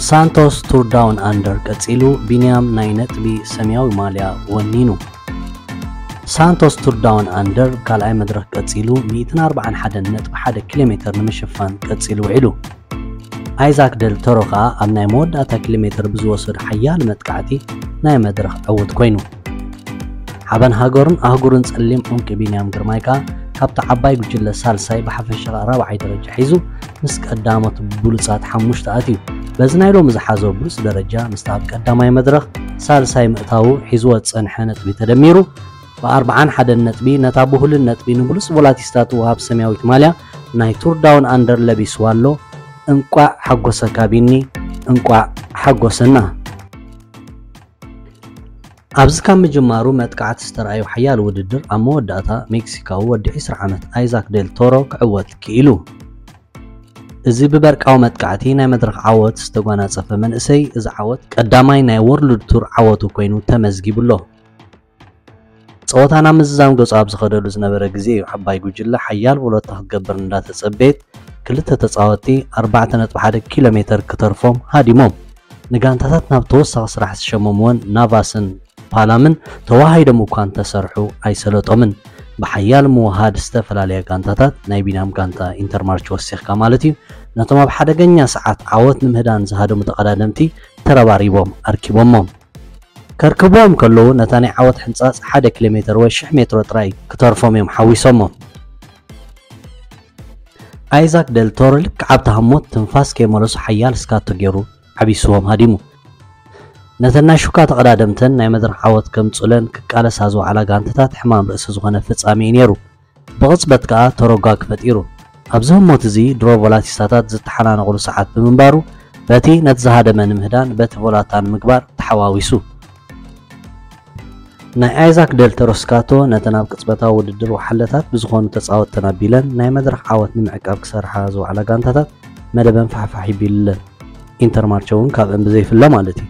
ሳንቶስ ቱር ዳውን ኣንደር ቀጺሉ፣ ቢንያም ናይ ነጥቢ ሰማያዊ ማልያ ወኒኑ። ሳንቶስ ቱር ዳውን ኣንደር ካልኣይ መድረኽ ቀጺሉ፣ ሚእትን ኣርባዓን ሓደን ነጥቢ ሓደ ኪሎ ሜተር ንምሽፋን ቀጺሉ ውዒሉ። ኣይዛክ ደል ቶሮ ከኣ ኣብ ናይ መወዳእታ ኪሎ ሜተር ብዝወሰዶ ሓያል መጥቃዕቲ ናይ መድረኽ ዕውት ኮይኑ። ሓበን ሃገሩን ኣህጉርን ጸሊም ዑንቂ ቢንያም ግርማይ ከኣ ካብቲ ዓባይ ጉጅለ ሳልሳይ፣ ብሓፈሻ ከኣ ራብዓይ ደረጃ ሒዙ ምስ ቀዳሞት ብሉጻት ሓሙሽተ ኣትዩ። በዚ ናይ ሎሚ ዝሓዞ ብሉጽ ደረጃ ምስቲ ኣብ ቀዳማይ መድረኽ ሳልሳይ ምእታዉ ሒዝዎ ዝጸንሐ ነጥቢ ተደሚሩ፣ ብኣርባዓን ሓደን ነጥቢ ነታ ብሁልን ነጥቢ ንብሉጽ ቮላቲስታ ትወሃብ ሰማያዊት ማልያ ናይ ቱር ዳውን ኣንደር ለቢስዋ ኣሎ። እንቋዕ ሓጎሰካ ቢኒ፣ እንቋዕ ሓጎሰና። ኣብዚ ካብ ምጅማሩ መጥቃዕቲ ዝተረኣዩ ሓያል ውድድር፣ ኣብ መወዳእታ ሜክሲካዊ ወዲ ዕስራ ዓመት ኣይዛክ ደል ቶሮ ክዕወት ክኢሉ። እዚ ብበርቃዊ መጥቃዕቲ ናይ መድረኽ ዓወት ዝተጓናጸፈ መንእሰይ፣ እዚ ዓወት ቀዳማይ ናይ ወርልድ ቱር ዓወቱ ኮይኑ ተመዝጊቡ ኣሎ። ጸወታ ናብ ምዝዛም ገጹ ኣብ ዝኸደሉ ዝነበረ ግዜ እዩ ዓባይ ጉጅለ ሓያል ቮሎታ ክትገብር እንዳተጸበየት፣ ክልተ ተጻወትቲ ኣርባዕተ ነጥቢ ሓደ ኪሎ ሜተር ክተርፎም ሃዲሞም። ንጋንታታት ናብ ተወሳኺ ስራሕ ዝሸመምወን ናቫስን ፓላምን ተዋሃሂዶም እኳ እንተሰርሑ ኣይሰለጦምን። ብሓያል ምውሃድ ዝተፈላለያ ጋንታታት፣ ናይ ቢንያም ጋንታ ኢንተርማርች ወሲኽካ ማለት እዩ፣ ነቶም ኣብ ሓደገኛ ሰዓት ዓወት ንምህዳን ዝሃደሙ ተቐዳደምቲ ተረባሪቦም ኣርኪቦሞም። ከርክብዎም ከለዉ ነታ ናይ ዓወት ሕንጻጽ ሓደ ኪሎ ሜተር ወይ ሽሕ ሜትሮ ጥራይ ክተርፎም እዮም ሓዊሶሞ። ኣይዛክ ደል ቶሮ ልክዕ ኣብቲ ሃሞት ትንፋስ ከይመለሱ ሓያል ስካቶ ገይሩ ዓቢስዎም ሃዲሙ። ነተን ናይ ሹካ ተቐዳደምተን ናይ መድረኽ ዓወት ከምጽኡለን ክቃለሳ ዝወዓላ ጋንታታት ሕማም ርእሲ ዝኾነ ፍጻሜ እዩ ነይሩ። ብቕጽበት ከኣ ተሮጓግ ፈጢሩ። ኣብዚ ህሞት እዚ ድሮ ቮላቲስታታት ዝተሓናነቑሉ ሰዓት ብምንባሩ፣ በቲ ነቲ ዝሃደመ ንምህዳን በቲ ቮላታ ንምግባር ተሓዋዊሱ። ናይ ኣይዛክ ደል ቶሮ ስካቶ ነተን ኣብ ቅጽበታዊ ውድድር ወሓለታት ብዝኾኑ ተጻወትተን ኣቢለን ናይ መድረኽ ዓወት ንምዕቃብ ክሰርሓ ዝወዓላ ጋንታታት መደበን ፋሕፋሕ ይቢሉለን። ኢንተርማርቸ እውን ካብአን ብዘይፍለ ማለት እዩ።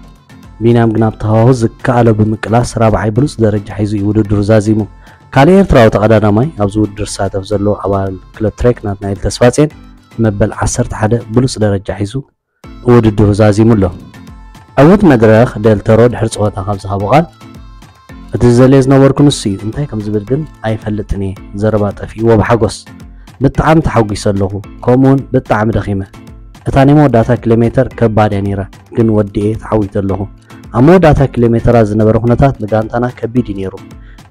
ቢንያም ግን ኣብቲ ሃዋሁ ዝከኣሎ ብምቅላስ ራብዓይ ብሉጽ ደረጃ ሒዙ እዩ ውድድሩ ዛዚሙ። ካልእ ኤርትራዊ ተቐዳዳማይ ኣብዚ ውድድር ዝሳተፍ ዘሎ ኣባል ክለብ ትሬክ ናትናኤል ተስፋጼን መበል ዓሰርተ ሓደ ብሉጽ ደረጃ ሒዙ ውድድሩ ዛዚሙ ኣሎ። ዕዉት መድረኽ ደልተሮ ድሕሪ ጸወታ ካብ ዝሃቦ ቃል፣ እቲ ዝደልየ ዝነበርኩ ንሱ እዩ፣ እንታይ ከም ዝብል ግን ኣይፈልጥን እየ፣ ዘረባ ጠፊእዎ ብሓጎስ። ብጣዕሚ ተሓጒሰ ኣለኹ፣ ከምኡውን ብጣዕሚ ደኺመ። እታ ናይ መወዳእታ ኪሎ ሜተር ከባድ እያ ነይራ፣ ግን ወዲኤ ተዓዊተ ኣለኹ። ኣብ መወዳእታ ኪሎ ሜተራት ዝነበረ ኩነታት ንጋንታና ከቢድ እዩ ነይሩ።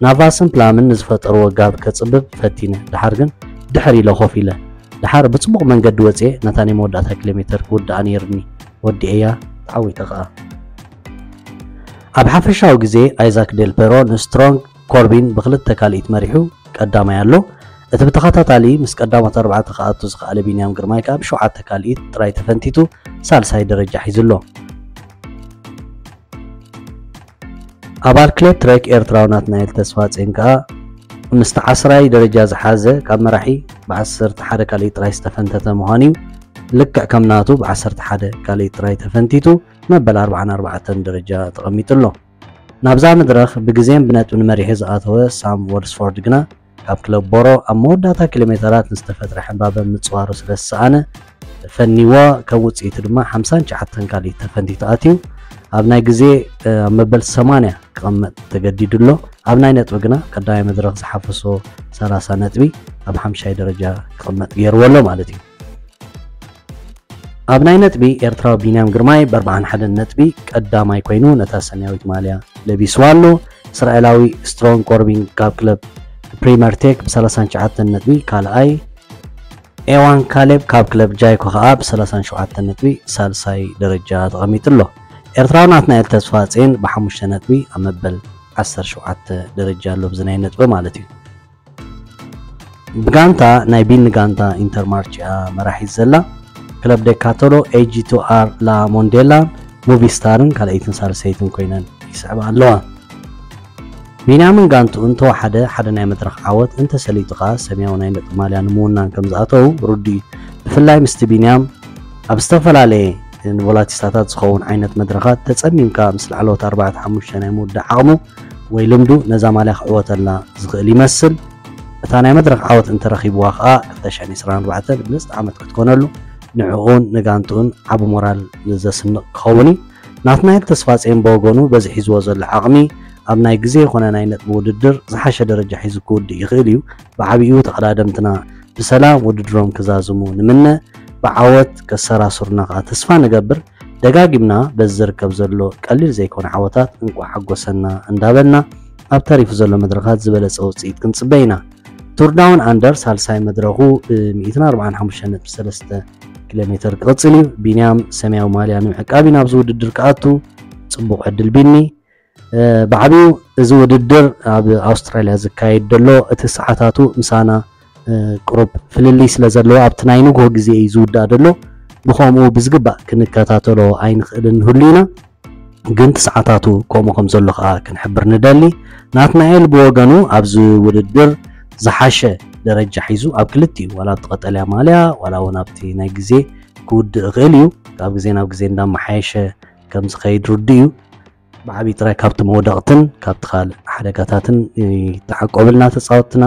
ናቫስን ፕላምን ንዝፈጠርዎ ጋብ ከጽብብ ፈቲነ፣ ደሓር ግን ድሕር ኢለ ኮፍ ኢለ። ደሓር ብጽቡቕ መንገዲ ወጽኤ ነታ ናይ መወዳእታ ኪሎ ሜተር ክውድኣ ነይርኒ፣ ወዲኤያ፣ ተዓዊተ ከኣ። ኣብ ሓፈሻዊ ግዜ ኣይዛክ ደል ፔሮ ንስትሮንግ ኮርቢን ብክልተ ካልኢት መሪሑ ቀዳማይ ኣሎ። እቲ ብተኸታታሊ ምስ ቀዳሞት ኣርባዕተ ክኣቱ ዝኸኣለ ቢንያም ግርማይ ከኣ ብሸውዓተ ካልኢት ጥራይ ተፈንቲቱ ሳልሳይ ደረጃ ሒዙ ኣሎ። ኣባል ክለብ ትሬክ ኤርትራዊ ናትናኤል ተስፋጼን ከኣ ምስቲ ዓስራይ ደረጃ ዝሓዘ ካብ መራሒ ብዓሰርተ ሓደ ካልኢት ጥራይ ዝተፈንተተ ምዃኑ እዩ። ልክዕ ከም ናቱ ብዓሰርተ ሓደ ካልኢት ጥራይ ተፈንቲቱ መበል ኣርባዓን ኣርባዕተን ደረጃ ተቐሚጡ ኣሎ። ናብዛ መድረኽ ብግዜን ብነጥብን መሪሑ ዝኣተወ ሳም ወልስፎርድ ግና ካብ ክለብ ቦሮ ኣብ መወዳእታ ኪሎ ሜተራት ንዝተፈጥረ ሕንባበ ምጽዋሩ ስለ ዝሰኣነ ፈኒዎ፣ ከም ውጽኢቱ ድማ ሓምሳን ትሽዓተን ካልኢት ተፈንቲቱ ኣትዩ። ኣብ ናይ ግዜ፣ እ፣ ኣብ መበል ሰማንያ ክቕመጥ ተገዲዱ ኣሎ። ኣብ ናይ ነጥቢ ግና ቀዳማይ መድረኽ ዝሓፈሶ ሰላሳ ነጥቢ ኣብ ሓምሻይ ደረጃ ክቕመጥ ገይርዎ ኣሎ ማለት እዩ። ኣብ ናይ ነጥቢ ኤርትራዊ ቢንያም ግርማይ ብኣርባዓን ሓደን ነጥቢ ቀዳማይ ኮይኑ ነታ ሰማያዊት ማልያ ለቢስዋ ኣሎ። እስራኤላዊ ስትሮንግ ኮርቢን ካብ ክለብ ፕሪመር ቴክ ብሰላሳን ትሽዓተን ነጥቢ ካልኣይ፣ ኤዋን ካሌብ ካብ ክለብ ጃይኮ ከኣ ብሰላሳን ሸውዓተን ነጥቢ ሳልሳይ ደረጃ ተቐሚጡ ኣሎ። ኤርትራዊ ናትናኤል ተስፋጼን ብሓሙሽተ ነጥቢ ኣብ መበል ዓሰርተ ሸውዓተ ደረጃ ኣሎ፣ ብዚ ናይ ነጥቢ ማለት እዩ። ብጋንታ ናይ ቢኒ ጋንታ ኢንተርማርች እያ መራሒት ዘላ። ክለብ ዴካቶሎ፣ ኤጂ ቱ ኣር፣ ላ ሞንዴላ፣ ሙቪስታርን ካልኣይትን ሳልሰይትን ኮይነን ይስዕባ ኣለዋ። ቢንያምን ጋንትኡን ተወሓደ ሓደ ናይ መድረኽ ዓወት እንተሰሊጡ ከኣ ሰማያዊ ናይ ነጥቢ ማልያ ንምውናን ከም ዝኣተዉ ርዱእ እዩ። ብፍላይ ምስቲ ቢንያም ኣብ ዝተፈላለየ ንቮላቲስታታት ዝኸውን ዓይነት መድረኻት ተጸሚምካ ምስ ላዕለዎት ኣርባዕተ ሓሙሽተ ናይ ምውዳእ ዓቕሙ ወይ ልምዱ ነዛ ማልያ ክዕወተላ ዝኽእል ይመስል። እታ ናይ መድረኽ ዓወት እንተረኺብዋ ከኣ ክልተ ሽሕን ዕስራን ኣርባዕተን ብልጽቲ ዓመት ክትኮነሉ ንዕኡን ንጋንትኡን ዓቢ ሞራል ዘስንቕ ክኸውን እዩ። ናትናኤል ተስፋጼን ብወገኑ በዚ ሒዝዎ ዘሎ ዓቕሚ ኣብ ናይ ግዜ ይኾነ ናይ ነጥቢ ውድድር ዝሓሸ ደረጃ ሒዙ ክውድእ ይኽእል እዩ። ብዓቢኡ ተቐዳደምትና ብሰላም ውድድሮም ክዛዝሙ ንምነ፣ ብዓወት ከሰራስሩና ከኣ ተስፋ ንገብር። ደጋጊምና በዚ ዝርከብ ዘሎ ቀሊል ዘይኮነ ዓወታት እንቋዕ ሓጎሰና እንዳበልና፣ ኣብ ተሪፉ ዘሎ መድረኻት ዝበለጸ ውጽኢት ክንጽበ ኢና። ቱር ዳውን ኣንደር ሳልሳይ መድረኹ ብ ሚእትን ኣርባዓን ሓሙሽተን ነጥቢ ሰለስተ ኪሎ ሜተር ክቕጽል እዩ። ቢንያም ሰማያዊ ማልያ ንምዕቃብ እዩ ናብዚ ውድድር ክኣቱ። ጽቡቕ ዕድል ቢኒ። ብዓቢኡ እዚ ውድድር ኣብ ኣውስትራልያ ዝካየድ ዘሎ እቲ ሰዓታቱ ምሳና ቁሩብ ፍልልይ ስለ ዘለዎ ኣብቲ ናይ ንግሆ ግዜ እዩ ዝውዳእ ዘሎ። ብኸምኡ ብዝግባእ ክንከታተሎ ኣይንኽእልን ንህሉ ኢና። ግን እቲ ሰዓታቱ ከምኡ ከም ዘሎ ከኣ ክንሕብር ንደሊ። ናትናኤል ብወገኑ ኣብዚ ውድድር ዝሓሸ ደረጃ ሒዙ ኣብ ክልቲኡ፣ ዋላ ኣብቲ ቀጠልያ ማልያ ዋላ እውን ኣብቲ ናይ ግዜ ክውድእ ይኽእል እዩ። ካብ ግዜ ናብ ግዜ እንዳመሓየሸ ከም ዝኸይድ ርዱእ እዩ። ብዓቢ ጥራይ ካብቲ መውደቕትን ካብቲ ካልእ ሓደጋታትን ይተዓቆብልና ተጻወትና።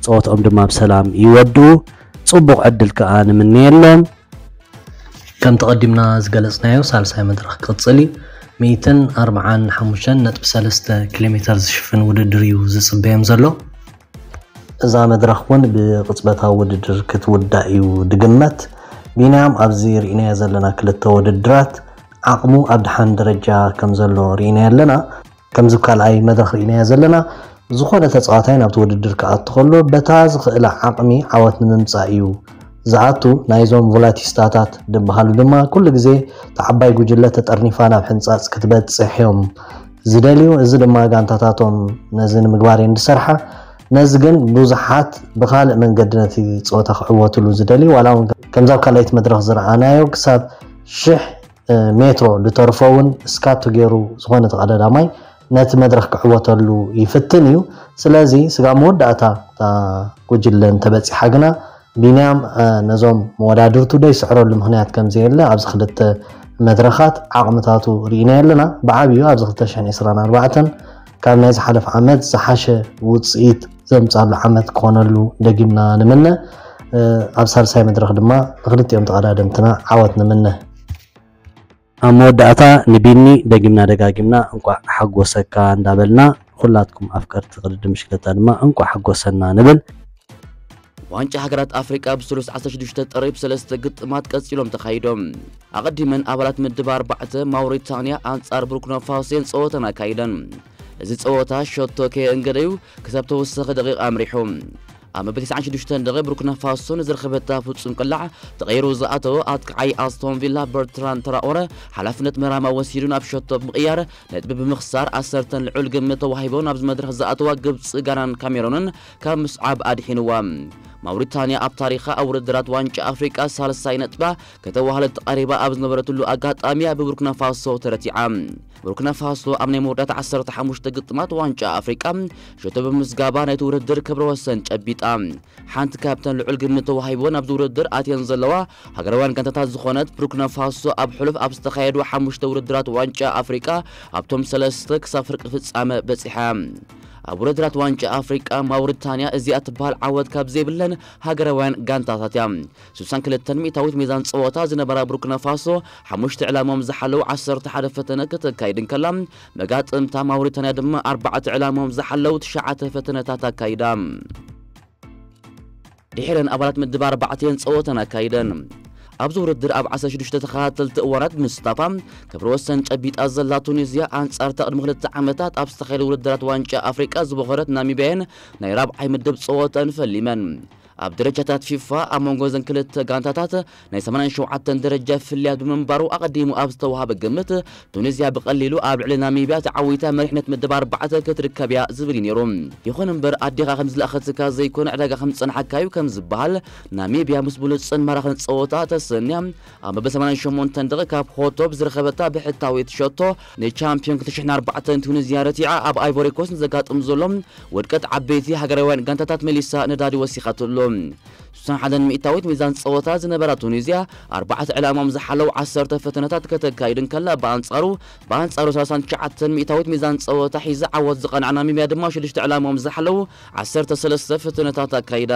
ጸወትኦም ድማ ብሰላም ይወድኡ። ጽቡቕ ዕድል ከኣ ንምነየሎም። ከም ተቐዲምና ዝገለጽናዮ ሳልሳይ መድረኽ ክቕጽል እዩ። ሚእትን ኣርባዓን ሓሙሽተን ነጥቢ ሰለስተ ኪሎ ሜተር ዝሽፍን ውድድር እዩ ዝጽበዮም ዘሎ። እዛ መድረኽ እውን ብቕጽበታዊ ውድድር ክትውዳእ እዩ ድግመት። ቢንያም ኣብዚ ርኢናዮ ዘለና ክልተ ውድድራት ዓቕሙ ኣብ ደሓን ደረጃ ከም ዘሎ ርኢናዮ ኣለና። ከምዚ ካልኣይ መድረኽ ርኢናዮ ዘለና ዝኾነ ተጻዋታይ ናብቲ ውድድር ክኣቱ ከሎ በታ ዝኽእላ ዓቕሚ ዓወት ንምምጻእ እዩ ዝኣቱ። ናይዞም ቮላቲስታታት ዝበሃሉ ድማ ኩሉ ግዜ እታ ዓባይ ጉጅለ ተጠርኒፋ ናብ ሕንጻጽ ክትበጽሕ እዮም ዝደልዩ። እዚ ድማ ጋንታታቶም ነዚ ንምግባር እየን ዝሰርሓ። ነዚ ግን ብዙሓት ብኻልእ መንገዲ ነቲ ጸወታ ክዕወትሉ ዝደልዩ፣ ዋላ እውን ከምዛ ኣብ ካልኣይቲ መድረኽ ዝረኣናዮ ክሳብ ሽሕ ሜትሮ ዝተርፎ እውን ስካቶ ገይሩ ዝኾነ ተቐዳዳማይ ነቲ መድረኽ ክዕወተሉ ይፍትን እዩ። ስለዚ ስጋብ መወዳእታ እታ ጉጅለ እንተበጺሓ ግና ቢንያም ነዞም መወዳድርቱ ደይስዕረሉ ምኽንያት ከም ዘየለ ኣብዚ ክልተ መድረኻት ዓቕምታቱ ርኢናዮ ኣለና። ብዓብዩ ኣብዚ ክልተ ሽሕን ዕስራን ኣርባዕተን ካብ ናይ ዝሓለፈ ዓመት ዝሓሸ ውጽኢት ዘምጻሉ ዓመት ክኾነሉ ደጊምና ንምነ። ኣብ ሳልሳይ መድረኽ ድማ ንክልቲኦም ተቐዳደምትና ዓወት ንምነ። ኣብ መወዳእታ ንቢኒ ደጊምና ደጋጊምና እንቋዕ ሓጎሰካ እንዳበልና፣ ኩላትኩም ኣፍቀርቲ ቅድድም ብሽክለታ ድማ እንቋዕ ሓጎሰና ንብል። ዋንጫ ሃገራት ኣፍሪቃ ብሰሉስ ዓሰርተ ሽዱሽተ ጥሪ ብሰለስተ ግጥማት ቀጺሎም ተኻይዶም። ኣቐዲመን ኣባላት ምድብ ኣርባዕተ ማውሪታንያ ኣንጻር ቡርኪና ፋሶ እየን ጸወተን ኣካይደን። እዚ ጸወታ ሸቶ ከየእንገደዩ ክሳብ ተወሳኺ ደቂቕ ኣምሪሑ። ኣብ መበል ተስዓን ሽዱሽተን ደቂቕ ቡርኪና ፋሶ ንዝረኸበታ ፍጹም ቅላዕ ተቐይሩ ዝኣተወ ኣጥቃዓይ ኣስቶን ቪላ በርትራን ትራኦረ ሓላፍነት መራማ ወሲዱ ናብ ሸቶ ብምቕያር ነጥቢ ብምኽሳር ዓሰርተን ልዑል ግምት ተዋሂቦ ናብዚ መድረኽ ዝኣተዋ ግብጺ፣ ጋናን ካሜሮንን ካብ ምስዓብ ኣድሒንዋ። ማውሪታንያ ኣብ ታሪኻ ኣብ ውድድራት ዋንጫ ኣፍሪቃ ሳልሳይ ነጥባ ከተዋህለል ተቓሪባ ኣብ ዝነበረትሉ ኣጋጣሚ ብቡርኪና ፋሶ ተረቲዓ። ቡርኪና ፋሶ ኣብ ናይ መወዳእታ ዓሰርተ ሓሙሽተ ግጥማት ዋንጫ ኣፍሪቃ ሸቶ ብምስጋባ ናይቲ ውድድር ክብረ ወሰን ጨቢጣ። ሓንቲ ካብተን ልዑል ግምት ተዋሂቦ ናብዚ ውድድር ኣትየን ዘለዋ ሃገራውያን ጋንታታት ዝኾነት ቡርኪና ፋሶ ኣብ ሕሉፍ ኣብ ዝተኻየዱ ሓሙሽተ ውድድራት ዋንጫ ኣፍሪቃ ኣብቶም ሰለስተ ክሳብ ፍርቂ ፍጻመ በጺሓ። ኣብ ውድድራት ዋንጫ ኣፍሪቃ ማውሪታንያ እዚኣ ትበሃል ዓወት ካብ ዘይብለን ሃገራውያን ጋንታታት እያ። ስሳን ክልተን ሚእታዊት ሚዛን ጸወታ ዝነበራ ቡርኪና ፋሶ ሓሙሽተ ዕላማኦም ዝሓለዉ ዓሰርተ ሓደ ፈተነ ከተካይድ እንከላ፣ መጋጥምታ ማውሪታንያ ድማ ኣርባዕተ ዕላማኦም ዝሓለዉ ትሽዓተ ፈተነታት ኣካይዳ። ድሒረን ኣባላት ምድብ ኣርባዕተ እየን ጸወተን ኣካይደን። ኣብዚ ውድድር ኣብ ዓሰርተ ሽዱሽተ ተኸታተልቲ እዋናት ብምስታፋ ክብረ ወሰን ጨቢጣ ዘላ ቱኒዝያ ኣንጻርታ ቅድሚ ክልተ ዓመታት ኣብ ዝተኻየደ ውድድራት ዋንጫ ኣፍሪቃ ዝቦኸረት ናሚብያ እየን ናይ ራብዓይ ምድብ ጸወተን ፈሊመን። ኣብ ደረጃታት ፊፋ ኣብ መንጎ እዘን ክልተ ጋንታታት ናይ ሰማንያን ሸውዓተን ደረጃ ፍልያት ብምንባሩ ኣቐዲሙ ኣብ ዝተዋሃበ ግምት ቱኒዝያ ብቐሊሉ ኣብ ልዕሊ ናሚብያ ተዓዊታ መሪሕነት ምድብ ኣርባዕተ ክትርከብ እያ ዝብል እዩ ነይሩ። ይኹን እምበር ኣዴኻ ከም ዝለኣኸትካ ዘይኮነ ዕዳጋ ከም ዝጸንሓካ እዩ ከም ዝበሃል ናሚብያ ምስ ብሉጽን ማራኽን ጸወታ ተሰንያ ኣብ መበል ሰማንያን ሸሞንተን ደቂቕ ካብ ሆቶብ ዝረኸበታ ብሕታዊት ሸቶ ንቻምፒዮን ክልተ ሽሕን ኣርባዕተን ቱኒዝያ ረቲዓ ኣብ ኣይቮሪኮስ ንዘጋጥም ዘሎ ውድቀት ዓበይቲ ሃገራውያን ጋንታታት መሊሳ ነዳዲ ወሲኻትሉ። ስሳን ሓደን ሚእታዊት ሚዛን ጸወታ ዝነበራ ቱኒዝያ ኣርባዕተ ዕላማኦም ዝሓለዉ ዓሰርተ ፈተነታት ከተካይድ እንከላ ብኣንጻሩ ብኣንጻሩ ሰላሳን ትሽዓተን ሚእታዊት ሚዛን ጸወታ ሒዛ ዓወት ዝቐንዓ ናሚብያ ድማ ሽዱሽተ ዕላማኦም ዝሓለዉ ዓሰርተ ሰለስተ ፈተነታት ኣካይዳ።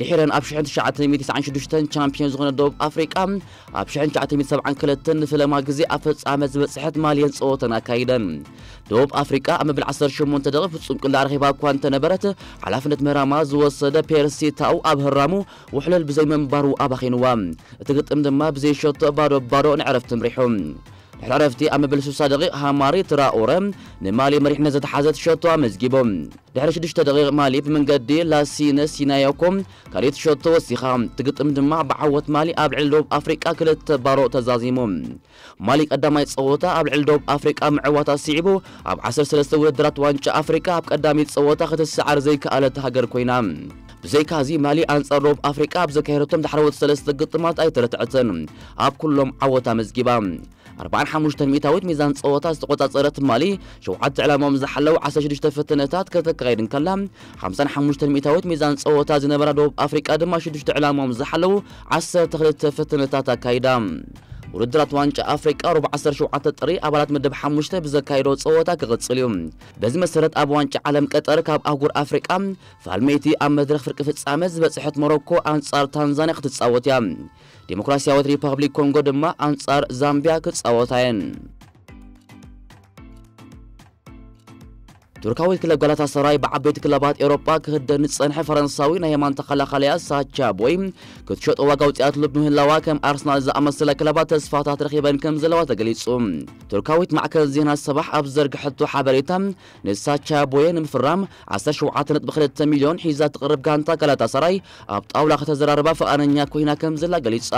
ድሒረን ኣብ ሽሕን ትሽዓተ ሚእትን ተስዓን ሽዱሽተን ቻምፒዮን ዝኾነ ደቡብ ኣፍሪቃ፣ ኣብ ሽሕን ትሽዓተ ሚእትን ሰብዓን ክልተን ንፈለማ ግዜ ኣብ ፍጻመ ዝበጽሐት ማሊ እየን ጸወተን ኣካይደን። ደቡብ ኣፍሪቃ ኣብ መበል ዓሰርተ ሸሞንተ ደቂቕ ፍጹም ቅላዕ ረኺባ እኳ እንተነበረት፣ ሓላፍነት ምህራማ ዝወሰደ ፔርሲ ታው ኣብ ህራሙ ውሕሉል ብዘይምንባሩ ኣባኺንዋ። እቲ ግጥም ድማ ብዘይ ሸቶ ባዶ ባዶ ንዕረፍቲ ኣምሪሑ። ድሕሪ ዕረፍቲ ኣብ መበል ስሳ ደቂቕ ሃማሪ ትራኦረ ንማሊ መሪሕነት ዘተሓዘት ሸቶ ኣመዝጊቡ። ድሕሪ ሽዱሽተ ደቂቕ ማሊ ብመንገዲ ላሲነ ሲናዮኮ ካልኣይቲ ሸቶ ወሲኻ። እቲ ግጥም ድማ ብዓወት ማሊ ኣብ ልዕሊ ደቡብ ኣፍሪቃ ክልተ ባዶ ተዛዚሙ። ማሊ ቀዳማይ ጸወታ ኣብ ልዕሊ ደቡብ ኣፍሪቃ ምዕዋታ ስዒቡ ኣብ ዓሰርተ ሰለስተ ውድድራት ዋንጫ ኣፍሪቃ ኣብ ቀዳመይቲ ጸወታ ክትሰዓር ዘይከኣለት ሃገር ኮይና። ብዘይካዚ ማሊ ኣንጻር ደቡብ ኣፍሪቃ ኣብ ዘካየደቶም ዳሕረዎት ሰለስተ ግጥማት ኣይተረትዐትን። ኣብ ኩሎም ዓወት ኣመዝጊባ። ኣርባዓን ሓሙሽተን ሚእታዊት ሚዛን ጸወታ ዝተቆጻጸረት ማሊ፣ ሸውዓተ ዕላማኦም ዝሓለዉ ዓሰርተ ሽዱሽተ ፈተነታት ከተካይድ እንከላ፣ ሓምሳን ሓሙሽተን ሚእታዊት ሚዛን ጸወታ ዝነበራ ደቡብ ኣፍሪቃ ድማ ሽዱሽተ ዕላማኦም ዝሓለዉ ዓሰርተ ክልተ ፈተነታት ኣካይዳ። ውድድራት ዋንጫ ኣፍሪቃ ሩብ ዓሰርተ ሸውዓተ ጥሪ ኣባላት መደብ ሓሙሽተ ብዘካየዶ ጸወታ ክቕጽል እዩ። በዚ መሰረት ኣብ ዋንጫ ዓለም ቀጠር ካብ ኣህጉር ኣፍሪቃ ፋልመይቲ ኣብ መድረኽ ፍርቂ ፍጻመ ዝበጽሐት ሞሮኮ ኣንጻር ታንዛንያ ክትጻወት እያ። ዲሞክራሲያዊት ሪፓብሊክ ኮንጎ ድማ ኣንጻር ዛምቢያ ክጻወታ እየን። ቱርካዊት ክለብ ጋላታሰራይ ብዓበይቲ ክለባት ኤውሮጳ ክህደን ዝጸንሐ ፈረንሳዊ ናይ የማን ተኸላኻላያ ሳቻ ቦይ ክትሸጦ ዋጋ ኣውጺኣትሉ ብምህላዋ፣ ከም ኣርሰናል ዝኣመሰላ ክለባት ተስፋታት ረኺበን ከም ዘለዋ ተገሊጹ። ቱርካዊት ማዕከን ዜና ሰባሕ ኣብ ዝዘርግሐቶ ሓበሬታ፣ ንሳቻ ቦየ ንምፍራም ዓሰርተ ሸውዓተ ነጥቢ ክልተ ሚልዮን ሒዛ ትቕርብ ጋንታ ጋላታሰራይ ኣብ ጣውላ ከተዘራርባ ፍቓደኛ ኮይና ከም ዘላ ገሊጻ።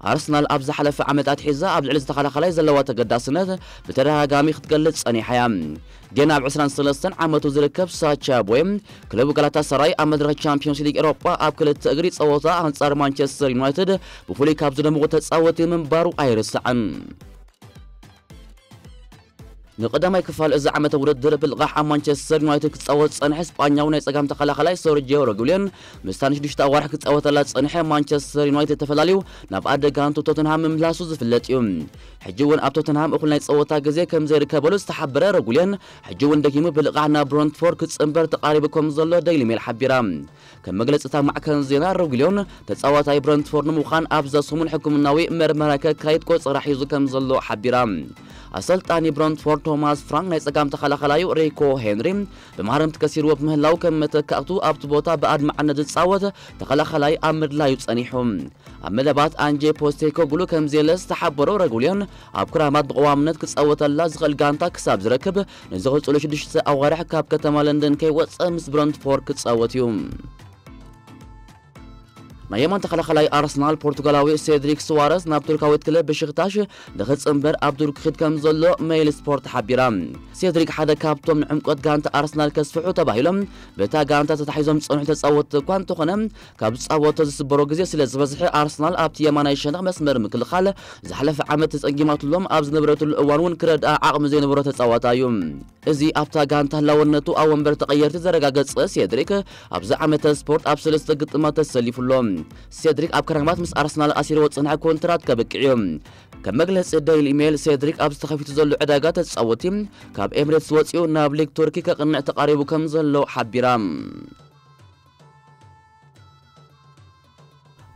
ኣርሰናል ኣብ ዝሓለፈ ዓመታት ሒዛ ኣብ ልዕሊ ዝተኸላኸላይ ዘለዋ ተገዳስነት ብተደጋጋሚ ክትገልጽ ጸኒሓ እያ። ገና ኣብ ዕስራን ሰለስተን ዓመቱ ዝርከብ ሳቻ ቦየ፣ ክለቡ ጋላታሰራይ ኣብ መድረኽ ቻምፒዮንስ ሊግ ኤውሮጳ ኣብ ክልተ እግሪ ጸወታ ኣንጻር ማንቸስተር ዩናይትድ ብፍሉይ ካብ ዝደመቑ ተጻወቲ ምንባሩ ኣይርስዕን። ንቀዳማይ ክፋል እዚ ዓመተ ውድድር ብልቓሕ ኣብ ማንቸስተር ዩናይትድ ክጻወት ዝጸንሐ ስጳኛዊ ናይ ጸጋም ተኸላኻላይ ሰርጂዮ ረጉልዮን፣ ምስታ ንሽዱሽተ ኣዋርሕ ክጻወተላ ዝጸንሐ ማንቸስተር ዩናይትድ ተፈላልዩ ናብ ኣደጋንቱ ቶተንሃም ምምላሱ ዝፍለጥ እዩ። ሕጂ እውን ኣብ ቶተንሃም እኹል ናይ ጸወታ ግዜ ከም ዘይርከበሉ ዝተሓበረ ረጉልዮን፣ ሕጂ እውን ደጊሙ ብልቓሕ ናብ ብረንትፎርድ ክጽንበር ተቓሪቡ ከም ዘሎ ደይሊ ሜል ሓቢራ። ከም መግለጺ እታ ማዕከን ዜና ረጉልዮን፣ ተጻዋታይ ብረንትፎርድ ንምዃን ኣብዛ ሰሙን ሕክምናዊ መርመራ ከካይድ ቆጸራ ሒዙ ከም ዘሎ ሓቢራ። ኣሰልጣኒ ብረንትፎርድ ቶማስ ፍራንክ ናይ ጸጋም ተኸላኸላዩ ሪኮ ሄንሪ ብማህረምቲ ከሲርዎ ብምህላው፣ ከም መተካእቱ ኣብቲ ቦታ ብኣድማዕነት ዝጻወት ተኸላኸላይ ኣብ ምድላዩ ጸኒሑ። ኣብ መደባት ኣንጄ ፖስቴኮግሉ ከም ዘየለ ዝተሓበሮ ረጉልዮን፣ ኣብ ክራማት ብቐዋምነት ክጻወተላ ዝኽእል ጋንታ ክሳብ ዝረክብ፣ ንዝቕጽሉ ሽዱሽተ ኣዋርሕ ካብ ከተማ ለንደን ከይወጸ ምስ ብረንትፎርድ ክጻወት እዩ። ናይ የማን ተኸላኸላይ ኣርሰናል ፖርቱጋላዊ ሴድሪክ ስዋረስ ናብ ቱርካዊት ክለብ ብሽክታሽ ንኽጽንበር ኣብ ቱርኪ ክድ ከም ዘሎ ሜይል ስፖርት ሓቢራ። ሴድሪክ ሓደ ካብቶም ንዕምቆት ጋንታ ኣርሰናል ከስፍሑ ተባሂሎም በታ ጋንታ ተታሒዞም ዝጸንሑ ተጻወትቲ እኳ እንተኾነ፣ ካብ ዝጻወቶ ዝስበሮ ግዜ ስለ ዝበዝሐ፣ ኣርሰናል ኣብቲ የማናይ ሸነኽ መስመር ምክልኻል ዝሓለፈ ዓመት ተጸጊማትሎም ኣብ ዝነበረትሉ እዋን እውን ክረድኣ ዓቕሚ ዘይነበሮ ተጻዋታይ እዩ። እዚ ኣብታ ጋንታ ህላወነቱ ኣብ ወንበር ተቐየርቲ ዘረጋገጸ ሴድሪክ፣ ኣብዚ ዓመተ ስፖርት ኣብ ሰለስተ ግጥማት ተሰሊፉ ኣሎ። ሴድሪክ ኣብ ክረማት ምስ ኣርሰናል ኣሲርዎ ዝጸንሐ ኮንትራት ከብቅዕ እዩ። ከም መግለጺ ደይሊ ሜል፣ ሴድሪክ ኣብዚ ተኸፊቱ ዘሎ ዕዳጋ ተጻወቲ ካብ ኤምሬትስ ወጺኡ ናብ ሊግ ቱርኪ ከቕንዕ ተቓሪቡ ከም ዘሎ ሓቢራ።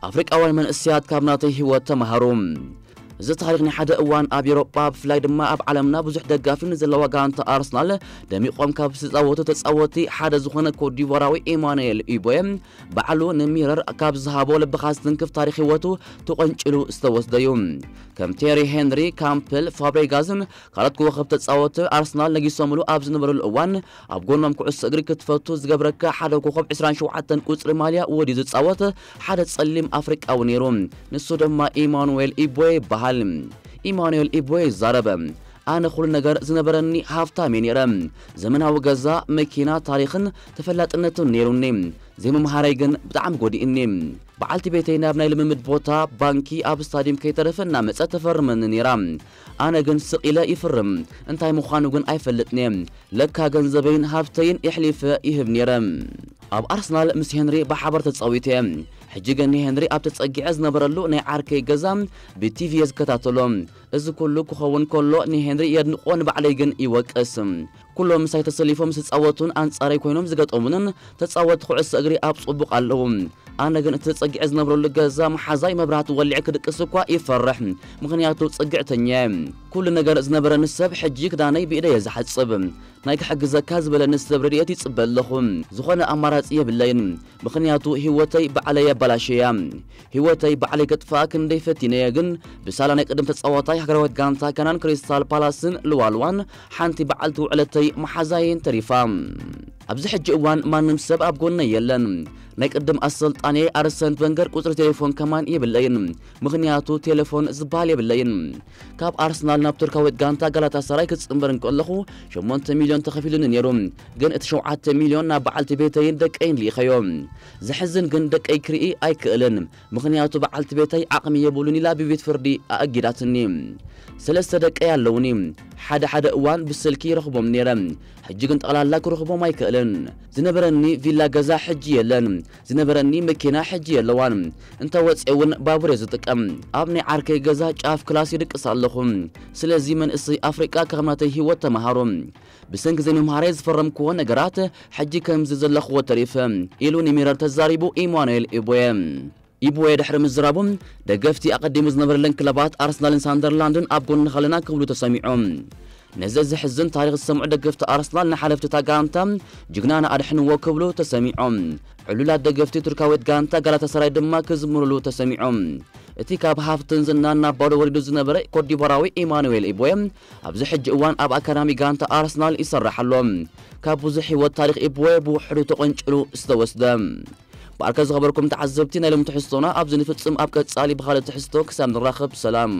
ኣፍሪቃውያን መንእሰያት ካብ ናተይ ህይወት ተማሃሩ። እዚ ታሪኽ ናይ ሓደ እዋን ኣብ ኤውሮጳ፣ ብፍላይ ድማ ኣብ ዓለምና ብዙሕ ደጋፊ ንዘለዋ ጋንታ ኣርሰናል ደሚቖም ካብ ዝተጻወቱ ተጻወቲ ሓደ ዝኾነ ኮትዲቯራዊ ኢማኑኤል ኢቦየ፣ ባዕሉ ንሚረር ካብ ዝሃቦ ልብኻ ዝትንክፍ ታሪኽ ህይወቱ ተቖንጭሉ ዝተወስደ እዩ። ከም ቴሪ ሄንሪ፣ ካምፕል፣ ፋብሬጋዝን ካልኦት ኮኸብ ተጻወቲ ኣርሰናል ነጊሶምሉ ኣብ ዝነበሩሉ እዋን፣ ኣብ ጎኖም ኩዕሶ እግሪ ክትፈቱ ዝገብረካ ሓደ ኮኸብ ዕስራን ሸውዓተን ቁጽሪ ማልያ ወድዩ ዝጻወት ሓደ ጸሊም ኣፍሪቃዊ ነይሩ። ንሱ ድማ ኢማኑኤል ኢቦየ ይበሃል። ኢማኑኤል ኢቦየ ይዛረብ፣ ኣነ ኩሉ ነገር ዝነበረኒ ሃፍታም እየ ነይረ። ዘመናዊ ገዛ፣ መኪና፣ ታሪኽን ተፈላጥነትን ነይሩኒ። ዘይምምሃረይ ግን ብጣዕሚ ጎዲእኒ። በዓልቲ ቤተይ ናብ ናይ ልምምድ ቦታ፣ ባንኪ፣ ኣብ ስታድዩም ከይተረፈ እናመጸ ተፈርመኒ ነይራ። ኣነ ግን ስቕ ኢለ ይፍርም፣ እንታይ ምዃኑ ግን ኣይፈልጥን እየ። ለካ ገንዘበይን ሃብተይን የሕሊፈ ይህብ ነይረ። ኣብ ኣርሰናል ምስ ሄንሪ ብሓባር ተጻዊተ እየ። ሕጂ ግን ንሄንሪ ኣብ ተጸጊዐ ዝነበረሉ ናይ ዓርከይ ገዛ ብቲቪ እየ ዝከታተሎ። እዚ ኩሉ ክኸውን ከሎ ንሄንሪ የድንቆ፣ ንባዕለይ ግን ይወቅስ። ኩሎም ምሳይ ተሰሊፎም ምስ ዝጻወቱን ኣንጻረይ ኮይኖም ዝገጠሙንን ተጻወትቲ ኩዕሶ እግሪ ኣብ ጽቡቕ ኣለዉ። ኣነ ግን እቲ ጸጊዐ ዝነብረሉ ገዛ መሓዛይ መብራህቲ ወሊዐ ክድቅስ እኳ ይፈርሕ፣ ምኽንያቱ ጽግዕተኛ እየ። ኩሉ ነገር ዝነበረኒ ሰብ ሕጂ ክዳነይ ብኢደየ ዝሓጽብ። ናይ ክሕግዘካ ዝበለኒ ሰብ ረድኤት ይጽበ ኣለኹ። ዝኾነ ኣማራጺ የብለይን፣ ምኽንያቱ ህይወተይ ባዕለይ ኣባላሸያ። ህይወተይ ባዕለይ ከጥፍኣ ክንደይ ፈቲነየ፣ ግን ብሳላ ናይ ቅድም ተጻዋታይ ሃገራዊት ጋንታ ከናን ክሪስታል ፓላስን ልዋልዋን ሓንቲ በዓልቲ ውዕለተይ መሓዛየን ተሪፋ። ኣብዚ ሕጂ እዋን ማንም ሰብ ኣብ ጎነይ የለን። ናይ ቅድም ኣሰልጣኒ ኣርሰን ቨንገር ቁጽሪ ቴሌፎን ከማን የብለይን፣ ምኽንያቱ ቴሌፎን ዝበሃል የብለይን። ካብ ኣርሰናል ናብ ቱርካዊት ጋንታ ጋላታሳራይ ክጽንበር እንከለኹ ሸሞንተ ሚልዮን ተኸፊሉኒ ነይሩ፣ ግን እቲ ሸውዓተ ሚልዮን ናብ በዓልቲ ቤተይን ደቀይን ልኢኸዮ። ዘሕዝን ግን ደቀይ ክርኢ ኣይክእልን፣ ምኽንያቱ በዓልቲ ቤተይ ዓቕሚ የብሉን ኢላ ብቤት ፍርዲ ኣእጊዳትኒ። ሰለስተ ደቀይ ኣለውኒ። ሓደ ሓደ እዋን ብስልኪ ይረኽቦም ነይረ፣ ሕጂ ግን ጠቕላላ ክረኽቦም ኣይክእልን። ዝነበረኒ ቪላ ገዛ ሕጂ የለን። ዝነበረኒ መኪና ሕጂ የለዋን። እንተ ወፅየ እውን ባቡር እየ ዝጥቀም። ኣብ ናይ ዓርከይ ገዛ ጫፍ ክላስ ይድቅስ ኣለኹ። ስለዚ መንእሰይ ኣፍሪቃ ካብ ናተይ ህይወት ተምሃሩ። ብሰንኪ ዘይምምሃረይ ዝፈረምክዎ ነገራት ሕጂ ከምዚ ዘለኽዎ ተሪፈ፣ ኢሉ ንሚረር ተዛሪቡ ኢማኑኤል ኢቦየ። ኢቦየ ድሕሪ ምዝራቡ፣ ደገፍቲ ኣቐዲሙ ዝነበረለን ክለባት ኣርሰናልን ሳንደርላንድን ኣብ ጎንኻ ኣለና ክብሉ ተሰሚዖም። ነዚ ዘሕዝን ታሪኽ ዝሰምዑ ደገፍቲ ኣርሰናል ንሓለፍቲ እታ ጋንታ ጅግናና ኣድሕንዎ ክብሉ ተሰሚዖም። ዕሉላት ደገፍቲ ቱርካዊት ጋንታ ጋላታሳራይ ድማ ክዝምሩሉ ተሰሚዖም። እቲ ካብ ሃፍትን ዝናን ናብ ባዶ ወሪዱ ዝነበረ ኮትዲቯራዊ ኢማኑኤል ኢቦየ ኣብዚ ሕጂ እዋን ኣብ ኣካዳሚ ጋንታ ኣርሰናል ይሰርሕ ኣሎ። ካብ ብዙሕ ህይወት ታሪኽ ኢቦየ ብውሕዱ ተቐንጭሉ ዝተወስደ። ብኣርከ ዝኸበርኩም ተዓዘብቲ ናይ ሎም ትሕዝቶና ኣብዚ ንፍጽም፣ ኣብ ቀጻሊ ብኻልእ ትሕዝቶ ክሳብ ንራኸብ ሰላም።